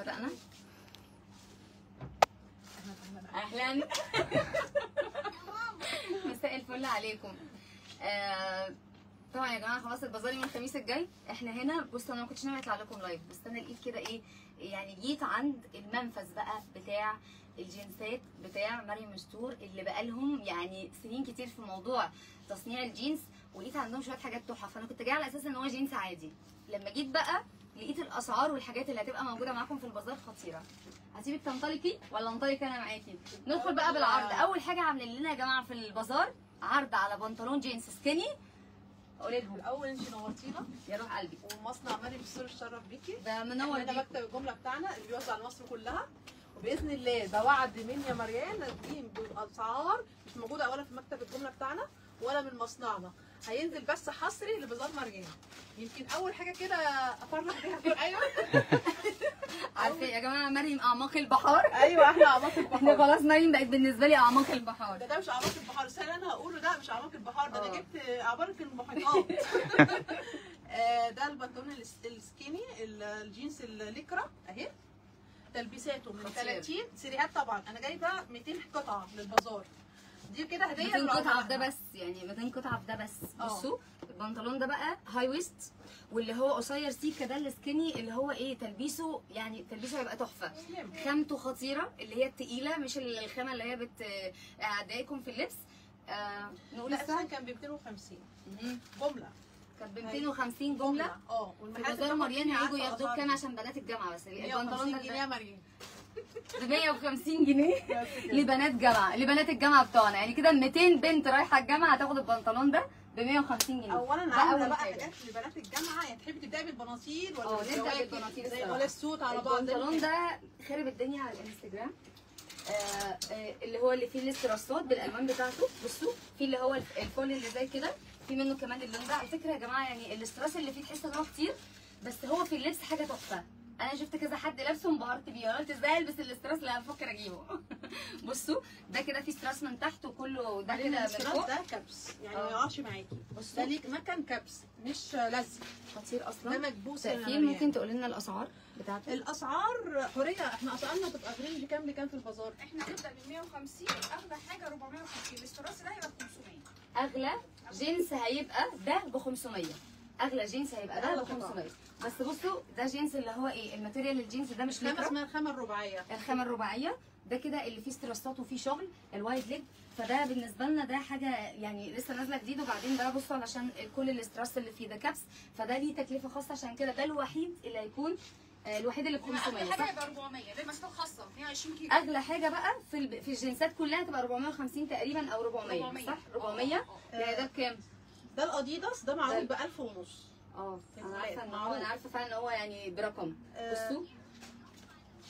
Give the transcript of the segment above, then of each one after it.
بدأنا. اهلا مساء الفل عليكم. طبعا يا جماعة خلاص البازار يوم الخميس الجاي. احنا هنا بصوا، انا ما كنتش ناوية اطلع لكم live، بس انا لقيت كده ايه يعني، جيت عند المنفذ بقى بتاع الجنسات بتاع مريم مستور اللي بقالهم يعني سنين كتير في موضوع تصنيع الجينز، ولقيت عندهم شوية حاجات تحفة. فانا كنت جاية على اساس ان هو جينز عادي، لما جيت بقى لقيت الاسعار والحاجات اللي هتبقى موجودة معاكم في البازار خطيرة. هسيبك تنطلقي ولا انطلق انا معاكي؟ ندخل بقى بالعرض. اول حاجة عاملين لنا يا جماعة في البازار عرض على بنطلون جينز skinny. قولي لهم الاول، انت نورتينا يا روح قلبي، ومصنع مريم مستور اتشرف بيكي، ده منور بيكي. ده مكتب الجملة بتاعنا اللي بيوزع لمصر كلها، وباذن الله ده وعد مني يا مريان دي باسعار مش موجودة ولا في مكتب الجملة بتاعنا ولا من مصنعنا، هينزل بس حصري لبازار مريان. يمكن اول حاجة كده افرح بيها كل ايوه عارفه يا جماعة مريم اعماق البحار. ايوه احنا اعماق البحار، احنا خلاص مريم بقت بالنسبة لي اعماق البحار. ده مش اعماق البحار، السنة اللي انا هقوله ده مش اعماق البحار، ده انا جبت اعماق المحيطات. ده البنطلون ال skinny الجينز الليكرا اهي، تلبيساته من 30 سيريهات. طبعا انا جايبه 200 قطعه للبازار، دي كده هديه 200 قطعه في ده بس، يعني 200 قطعه في ده بس. بصوا البنطلون ده بقى high waist، واللي هو قصير سيكه ده ال skinny اللي هو ايه تلبيسه، يعني تلبيسه هيبقى تحفة، خامته خطيرة اللي هي التقيله، مش الخامة اللي هي بتضايقكم في اللبس. نقول السعر كان ب 250 جملة، كانت ب 250 جملة. والمحل بازار مريان هيجوا ياخدوه بكام عشان بنات الجامعة بس؟ البنطلون ده جنيه يا مريم، ب 150 جنيه لبنات جامعه، لبنات الجامعة بتوعنا، يعني كده 200 بنت رايحة الجامعة هتاخد البنطلون ده ب 150 جنيه. اولا عامله بقى حاجات لبنات الجامعة، يعني تحبي تبداي بالبناطيل ولا نبدا بالبناطيل ولا السوت على بعض؟ البنطلون ده خرب الدنيا على الانستجرام، اللي هو اللي فيه الاستراسات بالالوان بتاعته. بصوا في اللي هو الفل اللي زي كده، في منه كمان اللون ده. على فكرة يا جماعة يعني الاستراس اللي فيه تحس ان هو كتير، بس هو في اللبس حاجة تحفة. انا شفت كذا حد لابسه وانبهرت بيه، قلت ازاي البس الاستراس اللي هفكر اجيبه. بصوا ده كده فيه استراس من تحت وكله ده كده من فوق. ده كبس يعني ما يقعش معاكي، ده ليك مكان كبس مش لزق، خطير اصلا، ده مكبوس. ممكن تقول لنا الاسعار بتاعته؟ الاسعار حورية، احنا اسعارنا تبقى في range كام لكام في البازار؟ احنا هنبدا ب 150، اغلى حاجة 450، الاستراس ده هيبقى ب 500. اغلى جنس هيبقى ده ب 500، اغلى جنس هيبقى ده ب 500. بس بصوا ده جنس اللي هو ايه ال material الجنس ده، مش خامة اسمها الخامة الرباعية، الخامة الرباعية ده كده اللي فيه استراسات وفيه شغل ال wide leg، فده بالنسبة لنا ده حاجة يعني لسه نازله جديد. وبعدين ده بصوا علشان كل الاستراس اللي فيه ده كبس، فده ليه تكلفة خاصة، عشان كده ده الوحيد اللي هيكون الوحيد اللي ب 500. اغلى حاجة يبقى 400، ده مسافة خاصة 22 كيلو. اغلى حاجة بقى في الجنسات كلها تبقى 450 تقريبا او 400، صح؟ 400 يعني ده بكام؟ ده الاديداس ده معروض ب 1500. انا عارفه ان هو، انا عارفه فعلا ان هو يعني برقم. بصوا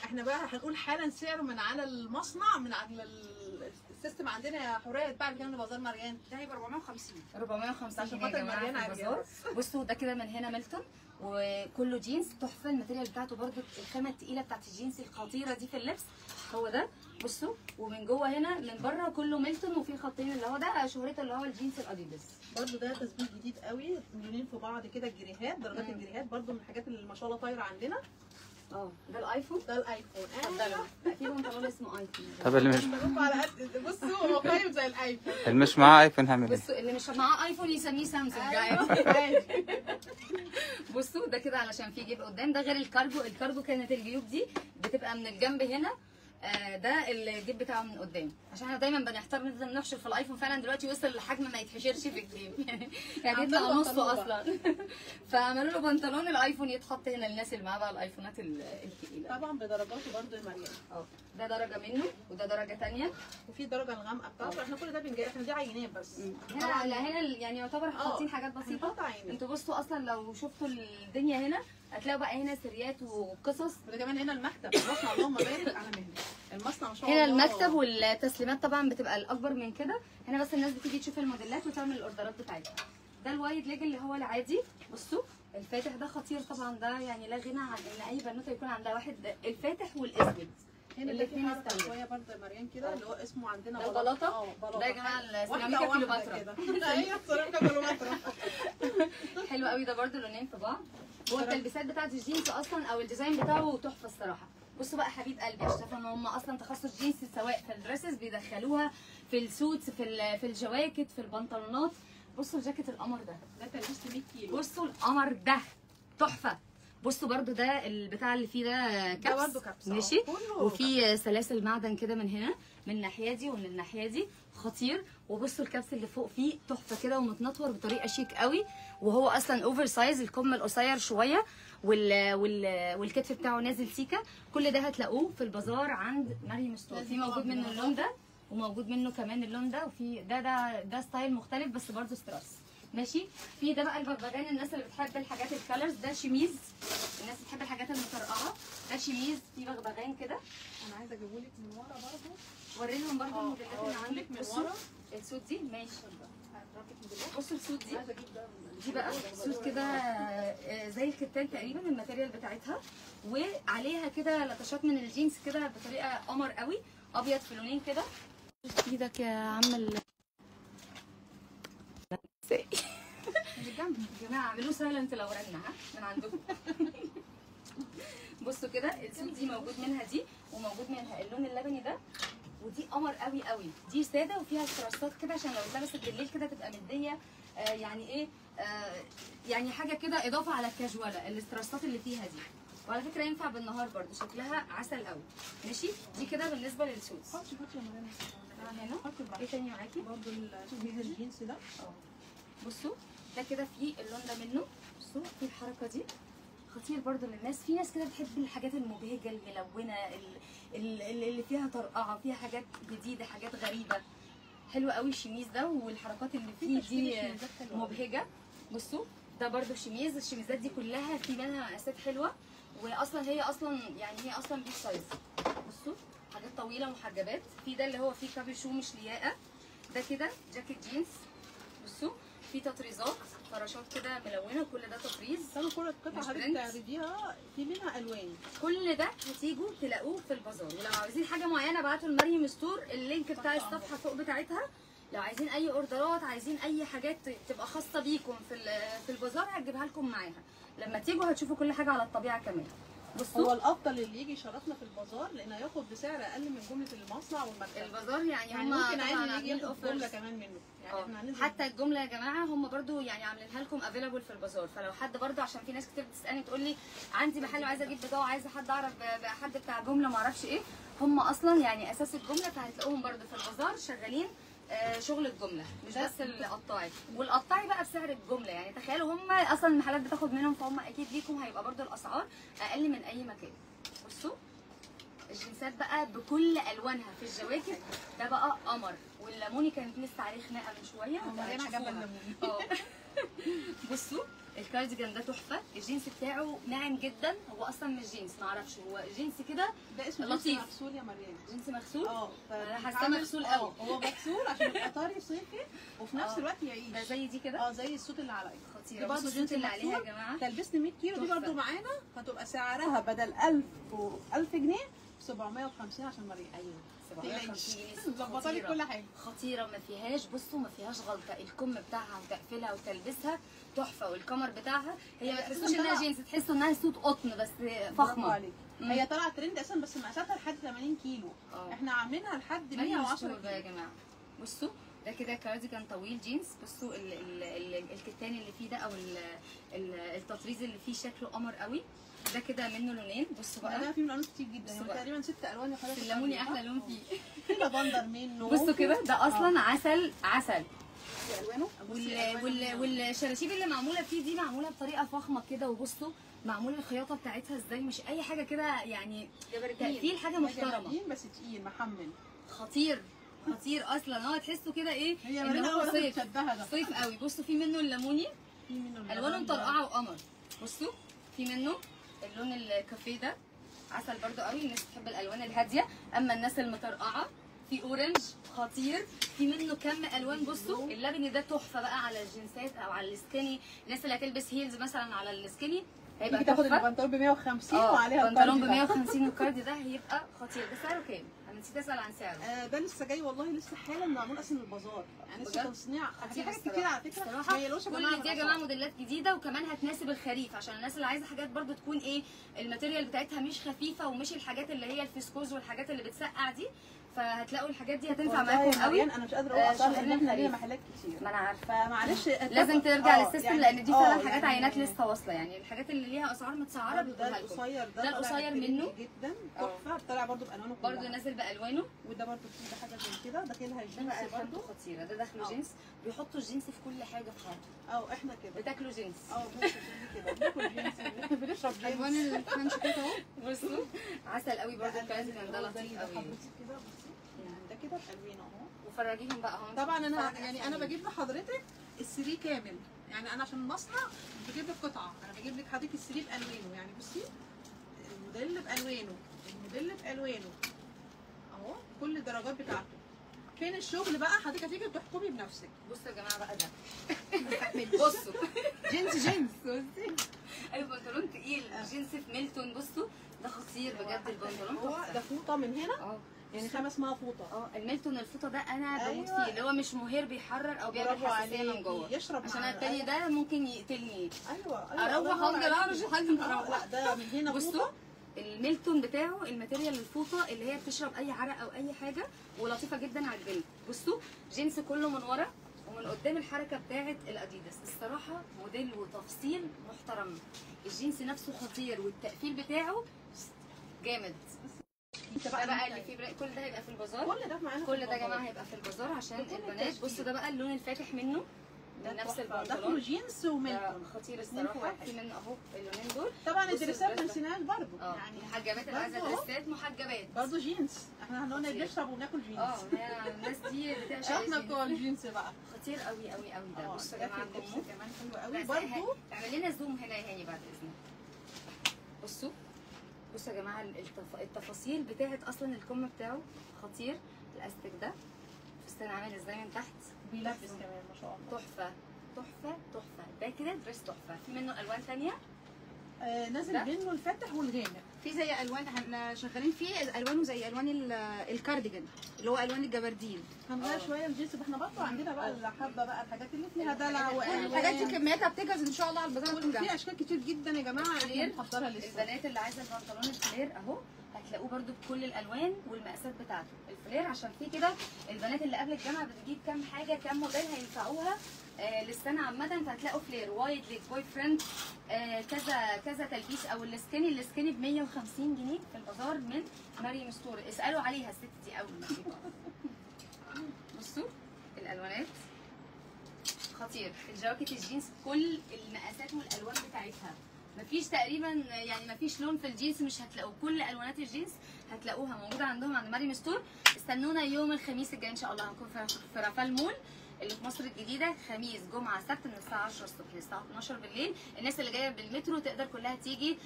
احنا بقى هنقول حالا سعره من على المصنع، من على ال system عندنا يا حورية. اتباع بكام لبازار مريان؟ ده هيبقى 450، 450 عشان خاطر مريان على البازار. بصوا ده كده من هنا ميلتون، وكله جينز تحفة، ال material بتاعته برده الخامة الثقيلة بتاعت الجينز الخطيرة دي في اللبس هو ده. بصوا ومن جوه هنا من بره كله ميلتون، وفي خطين اللي هو ده شهرته اللي هو الجينز الاديداس. برده ده تثبيت جديد قوي، لونين في بعض كده، الجريهات درجات الجريهات برده من الحاجات اللي ما شاء الله طايره عندنا. ده الايفون، ده الايفون. اتفضلوا، في بنطلون اسمه ايفون. طب اللي مش على قد بصوا هو قايم زي الايفون، اللي مش معاه ايفون هعمل ايه؟ بصوا اللي مش معاه ايفون يسميه سامسونج عادي. بصوا ده كده علشان في جيب قدام، ده غير الكارجو. الكارجو كانت الجيوب دي بتبقى من الجنب هنا، ده الجيب بتاعه من قدام، عشان احنا دايما بنحتار نفضل نحشر في الايفون. فعلا دلوقتي وصل لحجم ما يتحشرش في الجيب، يعني يطلع نصه اصلا. فعملوا له بنطلون الايفون يتحط هنا للناس اللي معاها بقى الايفونات التقيله. طبعا بدرجاته برده يا مريم. ده درجه منه وده درجه ثانية، وفي درجه الغامقه بتاعته. احنا كل ده بنجي، احنا دي عينات بس. هنا هنا يعني يعتبر حاطين حاجات بسيطة. انتوا بصوا اصلا لو شفتوا الدنيا هنا هتلاقوا بقى هنا سريات وقصص. وده كمان هنا المكتب، المصنع اللهم بارك على مهنة المصنع ما شاء الله. هنا المكتب والتسليمات طبعا بتبقى الاكبر من كده. هنا بس الناس بتيجي تشوف الموديلات وتعمل الاوردرات بتاعتها. ده ال wide leg اللي هو العادي. بصوا الفاتح ده خطير طبعا، ده يعني لا غنى عن ان اي بنوته يكون عندها واحد، الفاتح والاسود. هنا الاثنين شوية برده يا مريم كده، اللي هو اسمه عندنا ده بلاطة. ده يا جماعة السيراميكا كليوباترا. ايوه سيراميكا كليوباترا حلو قوي ده برده، لونين في بعض. هو التلبيسات بتاعت الجينز اصلا او ال design بتاعه تحفة الصراحة. بصوا بقى حبيب قلبي، عشان ان هم اصلا تخصص جينز، سواء في ال dresses بيدخلوها في ال suits، في الجواكت، في البنطلونات. بصوا الجاكيت القمر ده، ده تلبيس 100 كيلو. بصوا القمر ده تحفة. بصوا برده ده البتاع اللي فيه ده كبس، ده برده كبس ماشي، وفي سلاسل معدن كده من هنا، من الناحية دي ومن الناحية دي، خطير. وبصوا الكبس اللي فوق فيه تحفة كده ومتنطور بطريقة شيك قوي، وهو اصلا oversize، الكم القصير شوية والكتف بتاعه نازل سيكه. كل ده هتلاقوه في البازار عند مريم ستور. في موجود منه اللون ده، وموجود منه كمان اللون ده، وفي ده ده ده style مختلف بس برده ستراس ماشي. في ده بقى البغبغان، الناس اللي بتحب الحاجات ال colors. ده شميز، الناس بتحب الحاجات المطرقعه. ده شميز في بغبغان كده. انا عايزه اجيبهولك من ورا برده، وريلهم برده الموديلات اللي عندك من ورا. ال suit دي ماشي، بصوا ال suit دي، دي بقى suit كده زي الكتان تقريبا ال material بتاعتها، وعليها كده لطشات من الجينز كده بطريقة قمر قوي، ابيض في لونين كده. ايدك يا عم يا جماعة، اعملوه silent لو رن ها من عندكم. بصوا كده ال suit دي موجود منها دي، وموجود منها اللون اللبني ده، ودي قمر قوي قوي. دي ساده وفيها استراسات كده عشان لو اتلبست بالليل كده تبقى مديه، يعني ايه، يعني حاجة كده اضافه على الكاجواله، الاستراسات اللي فيها دي. وعلى فكرة ينفع بالنهار برده، شكلها عسل قوي ماشي. دي كده بالنسبة لل suits. حطي حطي يا مريم هنا. ايه تاني معاكي؟ برده الجينز ده. بصوا ده كده فيه اللون ده منه. بصوا في الحركة دي خطير برده للناس. في ناس كده بتحب الحاجات المبهجه الملونة اللي فيها طرقعه، فيها حاجات جديدة، حاجات غريبة. حلو قوي الشميز ده، والحركات اللي فيه دي مبهجه. بصوا ده برده شميز. الشميزات دي كلها في منها مقاسات حلوة، واصلا هي اصلا يعني هي اصلا big size. بصوا حاجات طويلة محجبات. في ده اللي هو فيه كابيشو مش لياقه، ده كده جاكيت جينز. بصوا في تطريزات فراشات كده ملونة، كل ده تطريز. طب كل القطعة حضرتك تعرضيها في منها الوان. كل ده هتيجوا تلاقوه في البازار. ولو عاوزين حاجة معينة ابعتوا لمريم ستور، ال link بتاع الصفحة فوق بتاعتها. لو عايزين اي اوردرات، عايزين اي حاجات تبقى خاصة بيكم في البازار هتجيبها لكم معاها. لما تيجوا هتشوفوا كل حاجة على الطبيعة كمان. بصوا هو الافضل اللي يجي يشرفنا في البازار، لان هياخد بسعر اقل من جملة المصنع والمكتب. البازار يعني هم ممكن عادي يجي ياخد جملة كمان منه، يعني احنا هننزل حتى الجملة يا جماعة هم برضو يعني عاملينها لكم available في البازار. فلو حد برضو، عشان في ناس كتير بتسالني تقول لي عندي محل وعايزه اجيب بضاعة، عايزه حد اعرف حد بتاع جملة ما اعرفش ايه، هم اصلا يعني اساس الجملة، فهتلاقوهم برضو في البازار شغالين شغل الجملة، مش بس القطاعي. والقطاعي بقى بسعر الجملة، يعني تخيلوا هم اصلا المحلات بتاخد منهم، فهم اكيد ليكم هيبقى برده الاسعار اقل من اي مكان. بصوا الجنسات بقى بكل الوانها في الجواكت. ده بقى قمر، والليموني كانت لسه عليه خناقه من شوية. بصوا الكارديجان ده تحفة، الجينز بتاعه ناعم جدا، هو اصلا مش جينز، معرفش هو جينز كده، ده اسمه لطيف. مغسول يا مريم، جينز مغسول. انا حاساه مغسول قوي. هو مغسول عشان يبقى طري صيفي وفي نفس الوقت يعيش. ده زي دي كده، زي ال suit اللي عليا خطيرة. برضه السوت اللي عليها يا جماعة تلبسني 100 كيلو، دي برضه معانا هتبقى سعرها بدل 1000 جنيه 750 عشان مريم. ايوه 750 جنيه، ظبطه لك كل حاجة خطيرة، ما فيهاش بصوا ما فيهاش غلطه. الكم بتاعها وتقفيلها وتلبسها تحفة، والكمر بتاعها هي ما تحسوش انها جينز، تحسوا انها suit قطن بس فخمة. هي طالعه ترند اصلا، بس مقاساتها لحد 80 كيلو. احنا عاملينها لحد 110 كيلو يا جماعة. بصوا ده كده كارديجان طويل جينز. بصوا ال ال ال الكتان اللي فيه ده، او ال التطريز اللي فيه شكله قمر قوي. ده كده منه لونين. بصوا بقى ده فيه من الوان كتير جدا، يعني تقريبا 6 الوان يا حضرتك. الليموني احلى لون فيه، في لافندر منه. بصوا كده ده اصلا عسل عسل الوانه. والشراشيب اللي معمولة فيه دي معمولة بطريقة فخمة كده. وبصوا معمول الخياطة بتاعتها ازاي، مش اي حاجة كده يعني، تقفيل حاجة محترمه بس تقيل محمل خطير خطير اصلا. هو تحسه كده ايه، هي هو صيف صيف قوي. بصوا في منه الليموني، الوانه مطرقعه وقمر. بصوا في منه اللون الكافيه ده عسل برده قوي، الناس بتحب الالوان الهادية. اما الناس المطرقعه في orange خطير، في منه كم الوان. بصوا اللبني ده تحفة بقى على الجنسات او على ال skinny. الناس اللي هتلبس heels مثلا على ال skinny هيبقى تاخد البنطلون ب 150 وعليها البنطلون ب 150 والكاردي ده هيبقى خطير. ده سعره كام؟ نسيت اسال عن سعره. ده لسه جاي والله، لسه حالا معمول اصلا البازار، يعني لسه تصنيع. في حاجات كتير على فكرة كل دي يا جماعة موديلات جديدة، وكمان هتناسب الخريف عشان الناس اللي عايزه حاجات برده تكون ايه ال material بتاعتها مش خفيفة، ومش الحاجات اللي هي الفسكوز والحاجات اللي بتسقع دي، فهتلاقوا الحاجات دي هتنفع معاكم قوي. انا مش قادرة اقول اصلا ان احنا لينا محلات كتير. ما انا عارفه، فمعلش لازم ترجع لل system يعني لان دي فعلا حاجات عينات لسه واصله، يعني الحاجات اللي ليها اسعار متسعره ده القصير، ده القصير منه جدا تحفة، طالع برده بالوانه كلها، برده نازل بالوانه. وده برده في حاجة زي كده داخلها جينز برده خطيرة، ده داخله جينز. بيحطوا الجينز في كل حاجة في حياتهم. احنا كده بتاكلوا جينز. كده بناكل جينز، بنشرب جينز. الوان ال French cut اهو، بصوا عسل قوي برده الكارديجان ده لطيف قوي كده. بصي ده كده بالوانه اهو، وفرجيهم بقى اهو. طبعا انا يعني انا بجيب لحضرتك السري كامل، يعني انا عشان المصنع مش بجيب لك قطعه، انا بجيب لك حضرتك السري بالوانه. يعني بصي الموديل بالوانه، الموديل بالوانه اهو، كل الدرجات بتاعته. فين الشغل بقى؟ حضرتك هتيجي تحكمي بنفسك. بصوا يا جماعة بقى ده بصوا جينز جينز، ايوه بنطلون تقيل جينز في ميلتون. بصوا ده خطير بجد البنطلون، هو ده فوطه من هنا يعني خامة اسمها فوطه. الميلتون الفوطه ده انا بموت فيه، اللي هو مش مهير بيحرر او بيعمل حساسية من جوه، يشرب عشان التاني ده ممكن يقتلني. ايوه اروح افضل اعرج لحد ما اروح. لا ده من هنا بصوا الميلتون بتاعه ال material الفوطه اللي هي بتشرب اي عرق او اي حاجة، ولطيفة جدا على الجلد. بصوا جينز كله من ورا ومن قدام الحركة بتاعه الاديداس. الصراحة موديل وتفصيل محترم، الجينز نفسه خطير والتقفيل بتاعه جامد. ده بقى اللي فيه كل ده هيبقى في البازار، كل ده معانا، كل ده يا جماعة هيبقى في البازار عشان البنات. بصوا ده بقى اللون الفاتح منه من نفس البنطلون، ده جينز وميلتون خطير الصراحة. في منه اهو اللونين دول. طبعا الدريسات ما نسيناهاش برده، يعني المحجبات اللي عايزه دريسات محجبات برده جينز. احنا هنقول بنشرب وناكل جينز. الناس دي بتعشق احنا بتوع الجينز بقى. خطير قوي قوي قوي ده. بصوا يا جماعة اللبس كمان حلو قوي برده. اعمل لنا zoom هنا يا هاني بعد اذنك. بصوا بصوا يا جماعة التفاصيل بتاعت اصلا الكم بتاعه خطير. الاستك ده فستان عامل ازاي من تحت، بيلبس كمان ما شاء الله، تحفة تحفة تحفة. ده كده dress تحفة. في منه الوان ثانية، نازل منه الفاتح والغامق، في زي الوان احنا شغالين فيه الوانه زي الوان الكارديجان اللي هو الوان الجبردين. هنغير شوية الجنس، احنا برضه عندنا بقى الحبة بقى الحاجات اللي فيها دلع والوان، الحاجات دي كمياتها بتجهز ان شاء الله على البازار. في اشكال كتير جدا يا جماعة احنا بنحضرها لسه. البنات اللي عايزه البنطلون ال flare اهو هتلاقوه برده بكل الالوان والمقاسات بتاعته ال flare، عشان في كده البنات اللي قبل الجامعة بتجيب كام حاجة كام موديل هينفعوها للسنة عامة. فهتلاقوا flare wide leg boyfriend كذا كذا تلبيس، او ال skinny. ال skinny ب 150 جنيه في البازار من مريم ستور، اسالوا عليها الست دي اول ما تجيبها. بصوا الالوانات خطير. الجواكت الجينز كل المقاسات والالوان بتاعتها، مفيش تقريبا يعني مفيش لون في الجينز مش هتلاقوه، كل الوانات الجينز هتلاقوها موجودة عندهم عند مريم ستور. استنونا يوم الخميس الجاي ان شاء الله، هنكون في رافال مول اللي في مصر الجديدة، خميس جمعه سبت من الساعة 10 الصبح للساعة 12 بالليل. الناس اللي جاية بالمترو تقدر كلها تيجي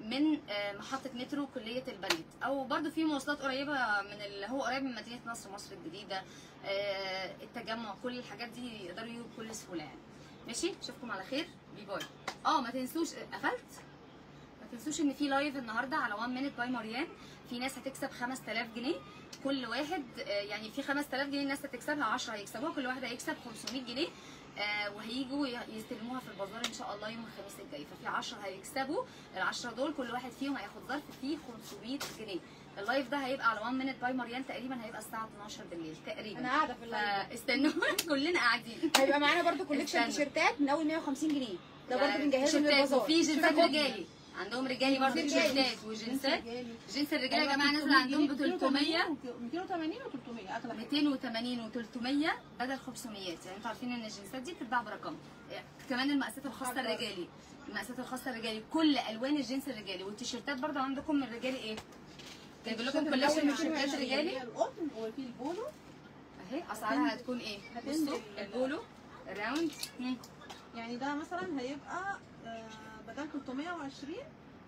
من محطة مترو كليه البنات، او برده في مواصلات قريبه من اللي هو قريب من مدينة نصر، مصر الجديدة، التجمع، كل الحاجات دي يقدروا يجوا بكل سهولة يعني. ماشي، اشوفكم على خير، bye bye. ما تنسوش قفلت، ما تنسوش ان في live النهارده على 1 minute by مريان، في ناس هتكسب 5000 جنيه كل واحد، يعني في 5000 جنيه الناس هتكسبها، 10 هيكسبوها، كل واحد هيكسب 500 جنيه، وهيجوا يستلموها في البازار ان شاء الله يوم الخميس الجاي. ففي 10 هيكسبوا، ال10 دول كل واحد فيهم هياخد ظرف فيه 500 جنيه. ال live ده هيبقى على 1 minute by مريان، تقريبا هيبقى الساعة 12 بالليل تقريبا. انا قاعدة في ال live، استنونا كلنا قاعدين. هيبقى معانا برده collection تيشيرتات من اول 150 جنيه، ده برده بنجهزه من البازار. وفي جنسات رجالي عندهم، رجالي برضه تيشيرتات وجنسات. جنس الرجالة يا جماعة نازله عندهم ب 300، 280 و300 اغلى، 280 و300 بدل 500. يعني انتوا عارفين ان الجنسات دي بتتباع برقم. كمان المقاسات الخاصة الرجالي، المقاسات الخاصة الرجالي، كل الوان الجنس الرجالي. والتيشيرتات برضه عندكم من الرجالي ايه؟ جايب لكم collection تيشيرتات رجالي، القطن وفي البولو اهي. اسعارها هتكون ايه؟ بصوا البولو round، يعني ده مثلا هيبقى بدل 320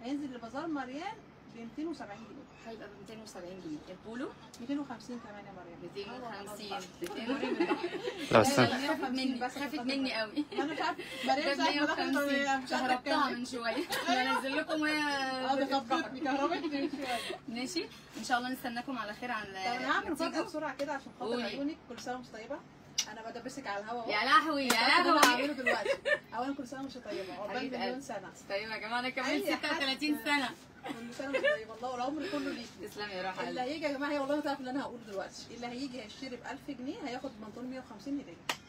هينزل لبازار مريان ب 270 جنيه. هيبقى ب 270 جنيه. البولو 250 كمان يا مريم. 250. لا خافت مني قوي. انا مش عارفه مريم ساعة ما دخلت مش عارفه هربتها من شوية. انا انزل لكم وهي كهربتني كهربتني من شوية. ماشي ان شاء الله نستناكم على خير. على طب انا هعمل مفاجاة بسرعة كده عشان خاطر عيونك. كل سنة وانت طيبة. انا بدبسك على الهوا اهو. يا لهوي يا لهوي. انا هعمله دلوقتي. اولا كل سنة وانت طيبة، عقبال مليون سنة. طيبة يا جماعة، انا كمان 36 سنة. كل سنة وانت طيبة والله، والعمر كله ليكي. تسلمي يا روح. اللي هيجي يا جماعة، هي والله ما تعرف اللي انا هقوله دلوقتي. اللي هيجي هيشتري ب 1000 جنيه هياخد بنطلون 150 هديه.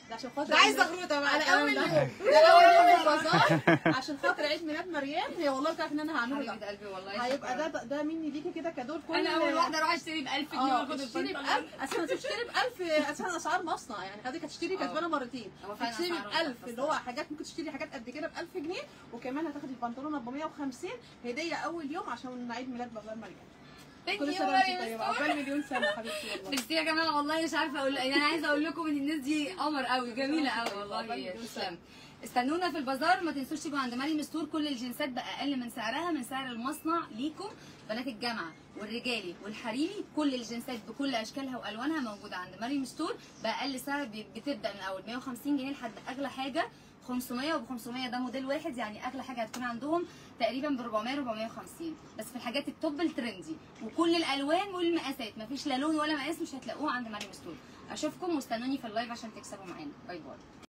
ده عشان خاطر عايزه غروده بقى على اول يوم، ده اول يوم البازار عشان خاطر عيد ميلاد مريم. هي والله بتعرف ان انا هعمله ده. حبيبه قلبي والله. هيبقى ده مني ليكي كده cadeau. كل انا اول واحدة اروح اشتري ب 1000 جنيه واخد البنطلون. ب 1000 اصل تشتري ب 1000 اساسا اسعار مصنع يعني، حضرتك هتشتري كسبانه مرتين. هتشتري ب 1000 اللي هو حاجات ممكن تشتري حاجات قد كده ب 1000 جنيه، وكمان هتاخدي البنطلون ب 150 هديه اول يوم عشان عيد ميلاد بابا مريم. كل سنة وانت طيبة، عقبال مليون سنة حبيبتي والله. ميرسي يا جماعة والله مش عارفه اقول يعني، عايزه اقول لكم ان الناس دي قمر قوي، جميلة قوي والله. تسلم. استنونا في البازار، ما تنسوش تيجوا عند مريم ستور. كل الجنسات باقل من سعرها، من سعر المصنع ليكم. بنات الجامعة والرجالي والحريمي، كل الجنسات بكل اشكالها والوانها موجودة عند مريم ستور باقل سعر. بتبدا من اول 150 جنيه لحد اغلى حاجة 500، وب 500 ده موديل واحد يعني. اغلى حاجة هتكون عندهم تقريبا ب 400 450، بس في الحاجات ال top ال trendy وكل الالوان والمقاسات، مفيش لا لون ولا مقاس مش هتلاقوه عند مريم ستور. اشوفكم واستنوني في ال live عشان تكسبوا معانا. bye bye.